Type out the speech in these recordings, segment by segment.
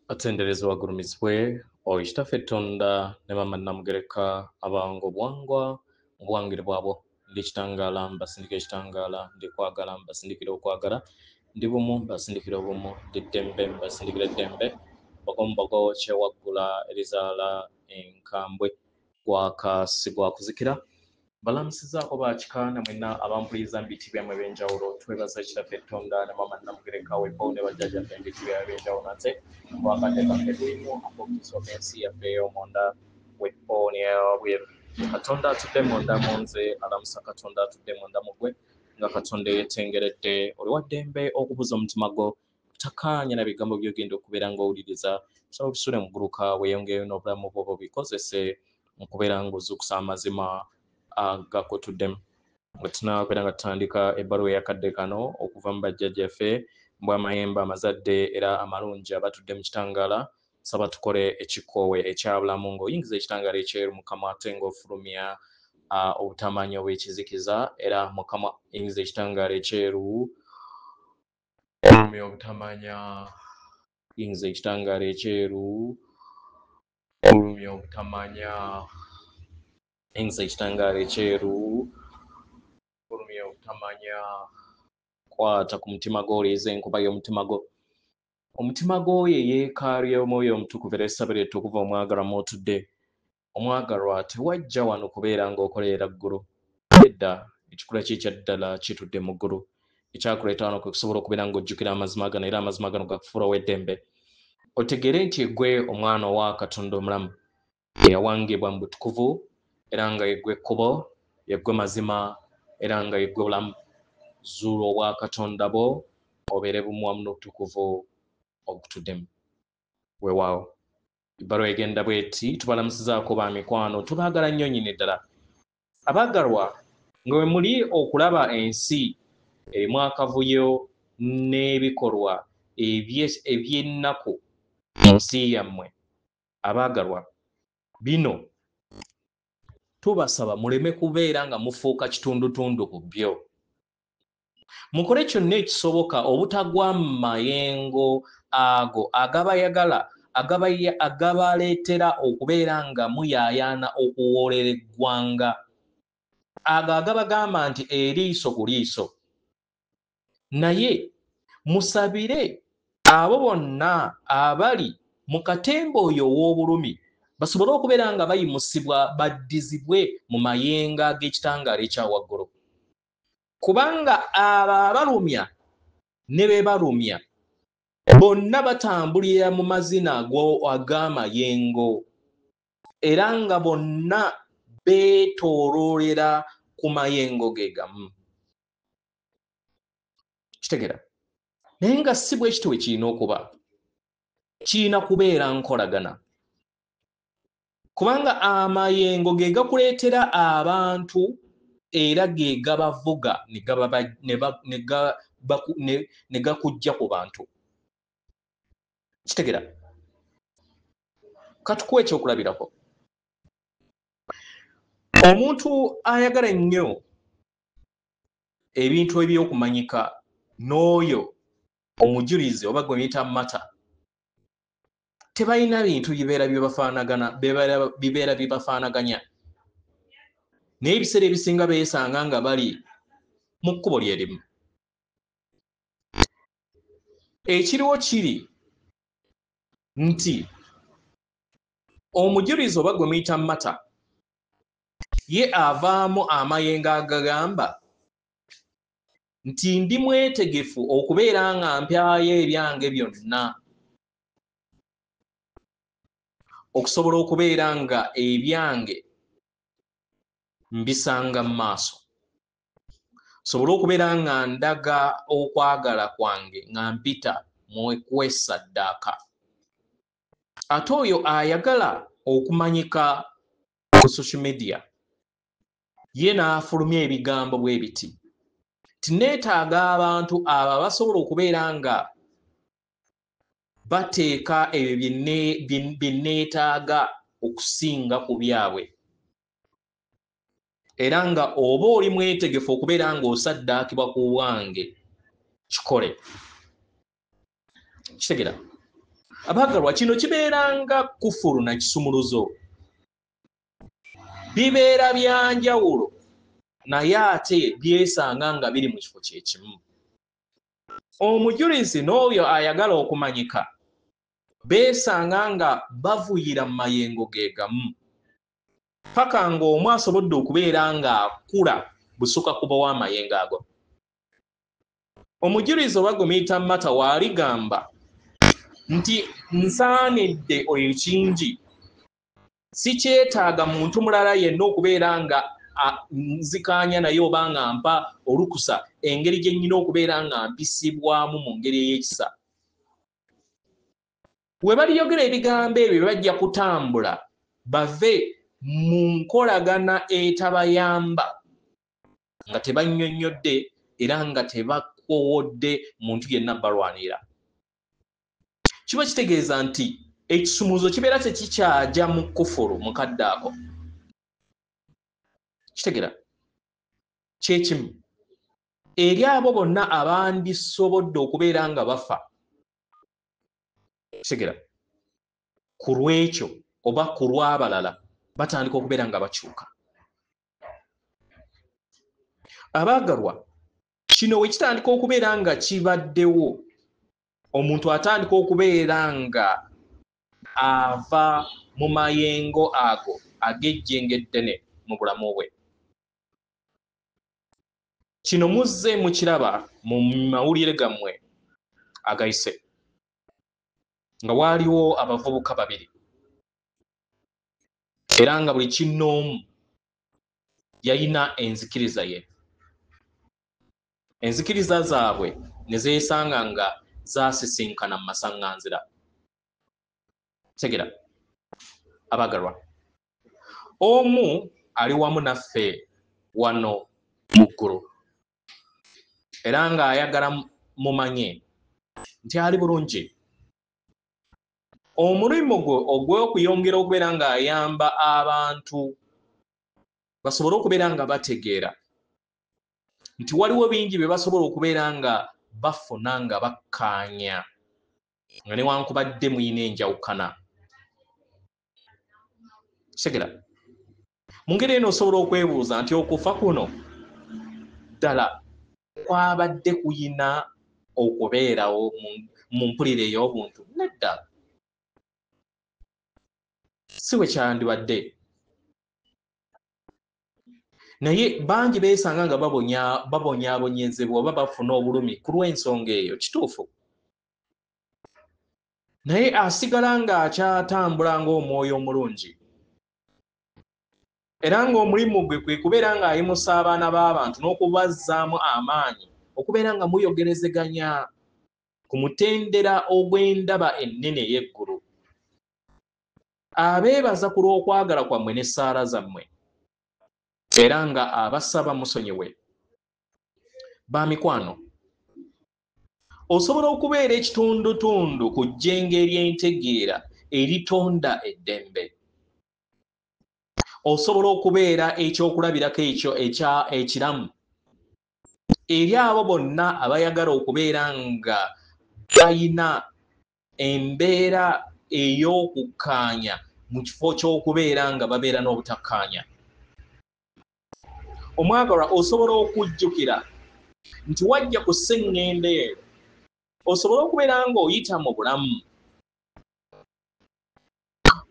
Atenderezebwa agulumizibwe oyo Kitaffe Tonda ne Maama Namugereka abawanga obuwangwa mu buwangire bwabwo. Ndi kitangaala mbasindika ekitangaala, ndi kwagala mbasindikira okwagala, ndi bumu mbasindikira obumu, ndi ddembe mbasindikira eddembe. Mbogo mbogo kyewaggula erizaala enkambwe, gwaka si gwa kuzikira. Mbalamusizaako bakika na mwenna abampuliriza mu biti byammwe ebyenjawulo. Twebaza Kitaffe Tonda ne Maama Namugereka wepo ne bajjajjaffe mu biti byabwe ebyenjawulo nate olwakadde kaffe tulimu ak'okutusooka ensi yaffe ey'omunda wepo n'eyawabweru. Katonda atudde munda mu nze alamusa Katonda atudde munda mu ggwe nga Katonda eyeetengeredde. Oli wa ddembe okubuza omutima gwo takkaanya na bigambo by'ogenda okubeera ng'owuliriza. Saba obisule mu gguluka weeyongereyo n'obulamu bwo bubikozese mu kubeera ng'ozuukusa amazima agakutuddemu. Nga tunaabeera nga tutandika ebbaluwa eyakadde kano okuva mu bajjajjaffe mbw'amayembe amazadde era amalungi abatudde mu kitangaala, saba tukole ekikoowe ekyabulamu ng'oyingiza ekitangaala ekyeru mu kamwa ate ng'ofulumya obutamanya obw'ekizikiza, era Mukama yingiza ekitangaala ekyeru, fulumya obutamanya, yingiza ekitangaala ekyeru, fulumya obutamanya, yingiza ekitangaala ekyeru, fulumya obutamanya. Kwata ku mutima gwo oleeze enkuba y'omutima gwo. Omutima gwo ye yeekaalu y'Omwoyo Omutukuvu era essabiro ettukuvu omwagalwa mw'otudde. Omwagalwa tewajja wano kubeera ng'okolerera ggulu. Nedda, ekikula kye ekya ddala kitudde mu ggulu. Ekyakuleeta wano kwe kusobola okubeera ng'ojjukira amazima gano era amazima gano gakufuula ow'eddembe. Otegeere nti ggwe omwana owa Katonda omulamu eyawangibwa mu butukuvu era nga yeggwe kkubo, yeggwe mazima era nga yeggwe bulamu. Zuula obwa Katonda bwo obeere bumu wamu n'obutukuvu obukutuddemu. Weewaawo. Ebbaluwa egenda bw'eti, tubalamusizaako ba mikwano, tubaagala nnyo nnyini ddala. Abaagalwa, nga we muli okulaba ensi erimu akavuyo n'ebikolwa eby'ennaku mu nsi yammwe, abaagalwa, bino tubasaba muleme kubeera nga mufuuka kitundutundu ku byo. Mukole kyonna ekisoboka obutagwa mu mayengo ago agabayagala agabaleetera okubeera nga muyaayaana okuwoolera eggwanga, ago agabagamba nti eriiso ku liiso. Naye musabire abo bonna abali mu katemba oyo ow'obulumi basobole okubeera nga bayimusibwa baddizibwe mu mayengo ag'ekitangaala ekya waggulu. Kubanga abo abalumya ne be balumya bonna batambulira mu mazina ag'amayengo era nga bonna beetooloolera ku mayengo ge gamu. Kitegeera? Naye nga si bwe kityo bwe kirina okuba. Kirina kubeera nkolagana. Kubanga amayengo ge gakuleetera abantu era ge gabavuga ne gakujja ku bantu. Kitegeera? Katukuwe ekyokulabirako. Omuntu ayagala ennyo ebintu eby'okumanyika n'oyo omujulizi oba gwe muyita mata, tebalina bintu bibeera bibafaanagana, bibeera bibafaanaganya. Naye ebiseera ebisinga beesanga nga bali mu kkubo lye limu. Ekiriwo kiri nti omujulizi oba gwe muyita mata ye avaamu amayengo agagamba nti ndi mwetegefu okubeera nga mpyayo ebyange byonna okusobola okubeera nga ebyange mbisanga mu maaso, nsobole okubeera nga ndaga okwagala kwange nga mpita mu kwesaddaaka. Ate oyo ayagala okumanyika ku social media ye n'afulumya ebigambo bwe biti nti neetaaga abantu abo abasobola okubeera nga bateeka ebyo bye neetaaga okusinga ku byabwe, era nga oba oli mwetegefu okubeera ng'osaddaakibwa ku bwange kikole. Kitegeera? Abaagalwa, kino kibeeranga kufuru na kisumuluzo, bibeera byanjawulo naye ate byesanga nga biri mu kifo kyekimu. Omujulizi n'oyo ayagala okumanyika beesanga nga bavuyira mu mayengo ge gamu, paka ng'omu asobodde okubeera ng'akula busuka kuba w'amayengo ago. Omujulizi oba gwe muyita Mata waaligamba nti nsaanidde ekingi, sikyetaaga muntu mulala yenna okubeera nga nzikaanya naye oba nga mpa olukusa engeri gye nnyina okubeera nga mpisibwamu mu ngeri ey'ekisa. We baliyogera ebigambo ebyo bajja kutambula bave mu nkolagana etabayamba nga tebannyonnyodde era nga tebakowodde muntu yenna balwanira. Kiba kitegeeza nti ekisumuzo kibeera tekikyaja mu kufuru mu kadde ako. Kitegeera kyekimu eri abo bonna abandisobodde okubeera nga bafa, kitegeera, ku lw'ekyo oba ku lw'abalala batandika okubeera nga bakyuka. Abaagalwa, kino we kitandika okubeera nga kibaddewo, omuntu atandika okubeera nga ava mu mayengo ago ag'ejjengo eddene mu bulamu bwe. Kino muzze mukiraba mu mawulire gammwe agayise, nga waaliwo abavubuka babiri era nga buli kinnoomu yalina enzikiriza ye. Enzikiriza zaabwe ne zeesanga nga zaasisinkana mu masaŋŋanzira. Tegera abagalwa, omu ali wamu naffe wano mu ggulu era ng'ayagala mumanye nti ali bulungi. Omulimu gwe ogw'okuyongera okubeera ng'ayamba abantu basobole okubeera nga bategeera nti waliwo bingi bye basobola okubeera nga bafuna nga bakkaanya nga newankubadde muyina enjawukana. Kitegera mu ngeri eno osobola okwebuuza nti okufa kuno ddala kwabadde kuyina okubeerawo mu mpulira ey'obuntu? Nedda, si bwe kyandibadde. Naye bangi beesanga nga babonyaabonyezebwa oba bafuna obulumi ku lw'ensonga eyo. Kituufu, naye asigala ng'akyatambula ng'omwoyo omulungi era ng'omulimu gwe kwe kubeera ng'ayimusa abaana b'abantu n'okubazzaamu amaanyi okubeera nga muyogerezeganya ku mutendera ogw'endaba ennene ey'eggulu. Abeebaza ku lw'okwagala kwammwe n'essaala zammwe era nga abasaba musonyiwe. Ba mikwano, osobola okubeera ekitundutundu ku jjengo ery'entegeera eritonda eddembe. Osobola okubeera ekyokulabirako ekyo ekiramu eri abo bonna abayagala okubeera nga balina embeera ey'okukkaanya mu kifo ky'okubeera nga babeera n'obutakkaanya. Omwagalwa, osobola okujjukira nti wajja ku sseŋŋendo ero osobole okubeera ng'oyita mu bulamu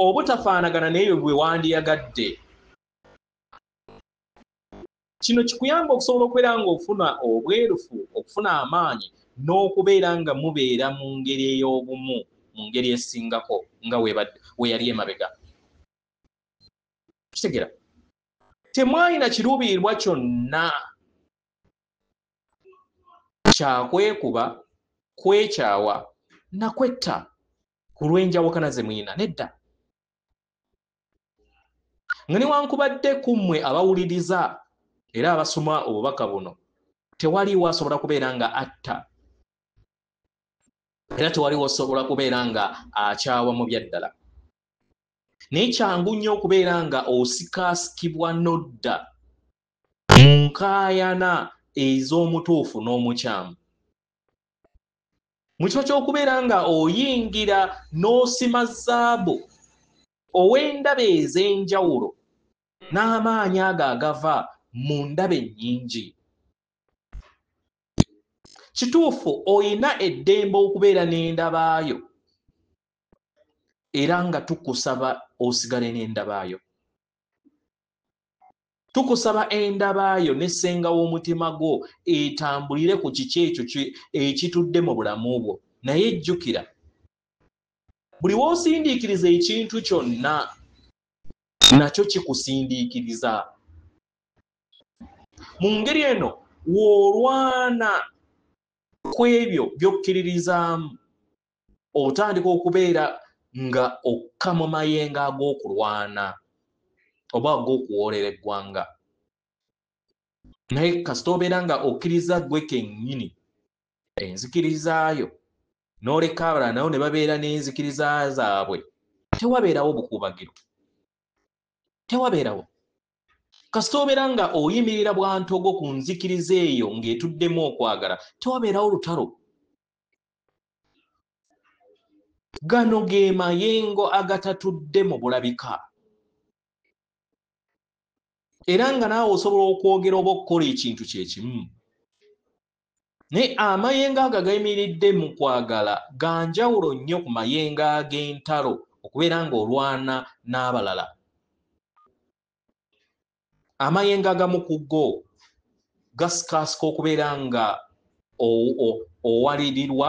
obutafaanagana n'ebyo bwe wandiyagadde. Kino kikuyamba okusobola okubeera ng'ofuna obwerufu, okufuna amaanyi n'okubeera nga mubeera mu ngeri ey'obumu, mu ngeri esingako nga we yali emabega. Kitegeera temwalina kiruubirirwa kyonna kyakwekuba, kwekyawa nakwetta ku lw'enjawukana ze muyina. Nedda, nga newankubadde ku mmwe abawuliriza era abasoma obubaka buno tewaliwo asobola kubeera nga atta, era tewaliwo osobola kubeera nga akyawa mu byaddala. Naye kyangu nnyo okubeera nga osikaasikibwa n'odda mu nkaayana ez'omutuufu n'omukyamu. Mu kifo ky'okubeera nga oyingira n'osima zaabu ow'endaba ez'enjawulo n'amaanyi ago agava mu ndaba ennyingi. Kituufu oyina eddembe okubeera n'endabaayo, era nga tukusaba osigale n'endabaayo. Tukusaba endabaayo n'essenga w'omutima gwo etambulire ku kiki ekyo ekitudde mu bulamu bwo. Naye jjukira, buli w'osindiikiriza ekintu kyonna nakyo kikusindiikiriza. Mu ngeri eno w'olwana ku ebyo by'okkiririzaamu, otandika okubeera nga okka mu mayengo ag'okulwana oba ag'okuwoolera eggwanga. Naye kasita obeera nga okkiriza ggwe kennyini enzikirizaayo n'oleka abalala nabo ne babeera n'enzikiriza zaabwe, tewabeerawo bukuubagiro, tewabeerawo. Kasita obeera nga oyimirira bwantogo ku nzikiriza eyo ng'etuddemu okwagala, tewabeerawo lutalo. Gano ge mayengo agatatudde mu bulabika, era nga naawe osobola okwogera oba okukola ekintu kye kimu. Naye amayengo ago agayimiridde mu kwagala ga njawulo nnyo ku mayengo ag'entalo, okubeera ng'olwana n'abalala. Amayengo agamu ku go gasikaasika okubeera nga owalirirwa,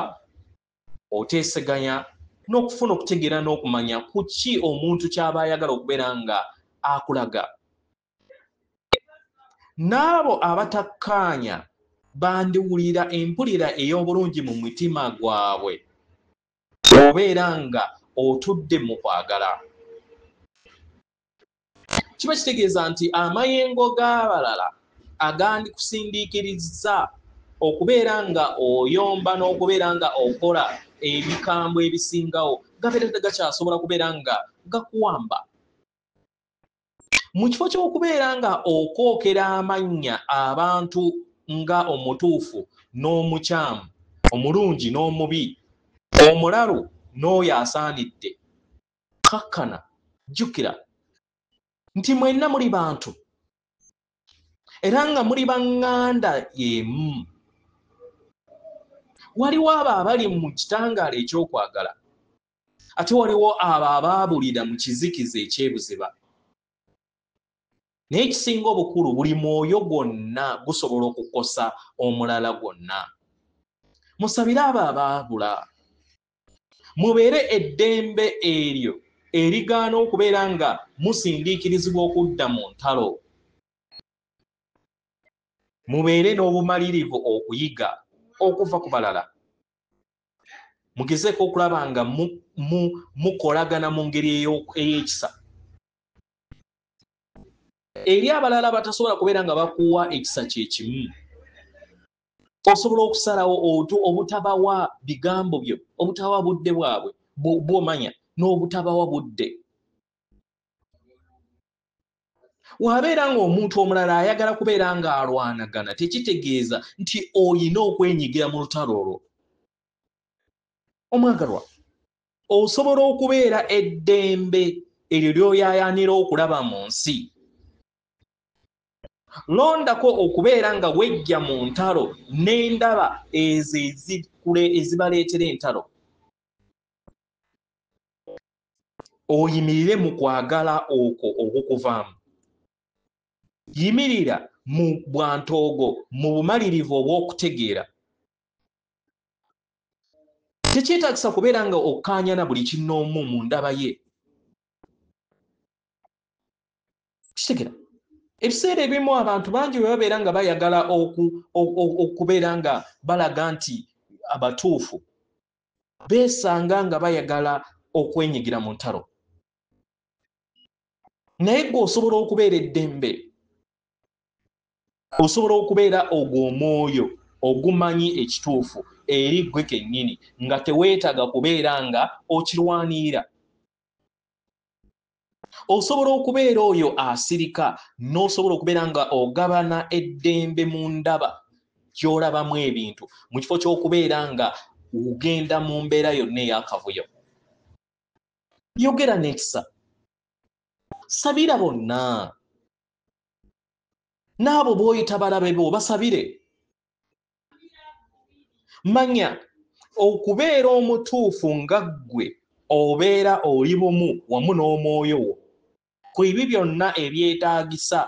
oteeseganya n'okufuna okutegeera n'okumanya ku ki omuntu ky'aba ayagala okubeera nga akulaga. N'abo abatakkaanya bandiwulira empulira ey'obulungi mu mitima gwabwe obeera nga otudde mu kwagala. Kiba kitegeeza nti amayengo g'abalala agandikusindiikiriza okubeera nga oyomba n'okubeera nga okola ebikambwe ebisingawo gabeera tegakyasobola kubeera nga gakuwamba. Mu kifo ky'okubeera nga okookera amannya abantu nga omutuufu n'omukyamu, omulungi n'omubi, omulalu n'oyo asaanidde, kakkana, jjukira nti mwenna muli bantu era nga muli baŋŋanda y'emu. Waliwo abo abali mu kitangaala eky'okwagala, ate waliwo abo abaabulira mu kizikiza ekyebuziba. Naye ekisinga obukulu, buli mwoyo gwonna gusobola okukosa omulala gwonna. Musabire abo abaabula, mubeere eddembe eryo erigaana okubeera nga musindiikirizibwa okudda mu ntalo. Mubeere n'obumalirivu okuyiga okuva ku balala. Mugezeeko okulaba nga mukolagana mu ngeri ey'ekisa. Eri abalala batasobola kubeera nga bakuwa ekisa kye kimu, osobola okusalawo obutabawa bigambo byo, obutabawa budde bwabwe bw'omanya, n'obutabawa budde. Wabeera ng'omuntu omulala ayagala kubeera ng'alwanagana, tekitegeeza nti oyina okwenyigira mu lutalo olwo. Omwagalwa, osobola okubeera eddembe eryo ly'oyaayaanira okulaba mu nsi. Londako okubeera nga wejja mu ntalo n'endaba ezo ezibaleetera entalo. Oyimirire mu kwagala okwo okukuvaamu. Yimirira mu bwantoogo, mu bumalirivu obw'okutegeera. Tekyetaagisa kubeera nga okkaanya na buli kinnoomu mu ndaba ye. Kitegeera? Ebiseera ebimu abantu bangi bwe babeera nga bayagala okubeera nga balaga nti abatuufu, beesanga nga bayagala okwenyigira mu ntalo. Naye ggwe osobola okubeera eddembe, osobola okubeera ogwo omwoyo ogumanyi ekituufu eri ggwe kennyini, nga teweetaaga kubeera nga okirwanirira. Osobola okubeera oyo asirika, n'osobola okubeera nga ogabana eddembe mu ndaba gy'olabamu ebintu, mu kifo ky'okubeera nga Ogenda mu mbeera yonna ey'akavuyo, yogera n'ekisa, sabira bonna, n'abo b'oyita balabe bo basabire. Manya okubeera omutuufu nga ggwe obeera oli bumu wamu n'omwoyo wo ku bibi byonna ebyetaagisa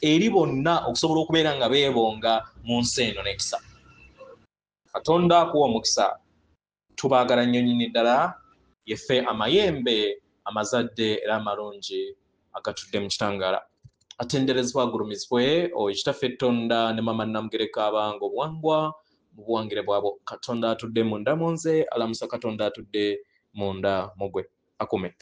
eri bonna okusobola okubeera nga beebonga mu nsi eno n'ekisa. Katonda akuwa omukisa. Tubaagala nnyo nnyini ddala. Yeffe amayembe amazadde era amalungi agatudde mu kitangaala. Atenderezebwa agulumizibwe oyo Kitaffe Ttonda ne Maama Namugereka abanga obuwangwa mu buwangire bwabwo. Katonda atudde munda mu nze alamusa Katonda atudde munda mu gwe. Akume.